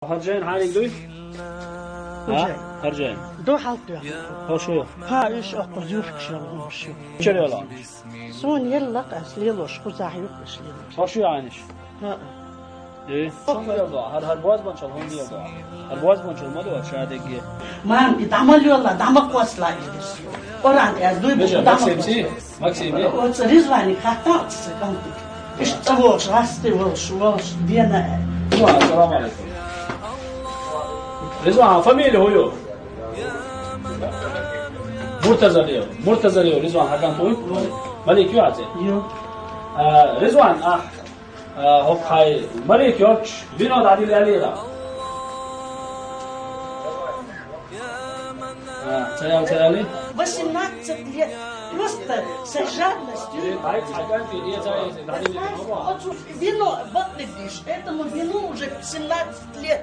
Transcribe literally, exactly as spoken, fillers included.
ХӀара жайна хьаниг дуй? ХӀара жайна. ХӀара жайна. Ду хьалт дуй. Хо шу. Ха, уьш оцу зуьркаш йолу хӀумаш ю. Чур йолу. Суна елла къас лелош кхузахь юккъаш лелош. Хо шу йоӀанаш? ХӀаъ. Э? ХӀара, хӀара бозбанчал хӀун лело? ХӀара бозбанчал ма ду, ша дегге. Мам, и дӀа ма лола, дӀа ма кхоссала иза. Къуръан тӀе аз дуй бу, Миша, дӀа ма Максим, кхоссала. Максим, э? Оцу Ризваниг хаттахь оцу сан кӀантиг. Иштта цӀа волуш, гӀасте волуш, волуш дена. Ризван, ассаламу алейкум. Ризван, фамилия хӀун ю? Муртазалиев. Муртазалиев Ризван хьан кӀант вуй? Малик ю хьан цӀе? Ю. А, Ризван, ахь, а, хӀокху хьайн Малик йолчу вино дӀадилла аьллера? А, ца ял, ца яли? Восемнадцать лет. Просто с жадностью. Ай, ца кӀант, ца ял, ца ял, дӀадилла. Оцу вино бакъдерг деш. Этому вину уже семнадцать лет.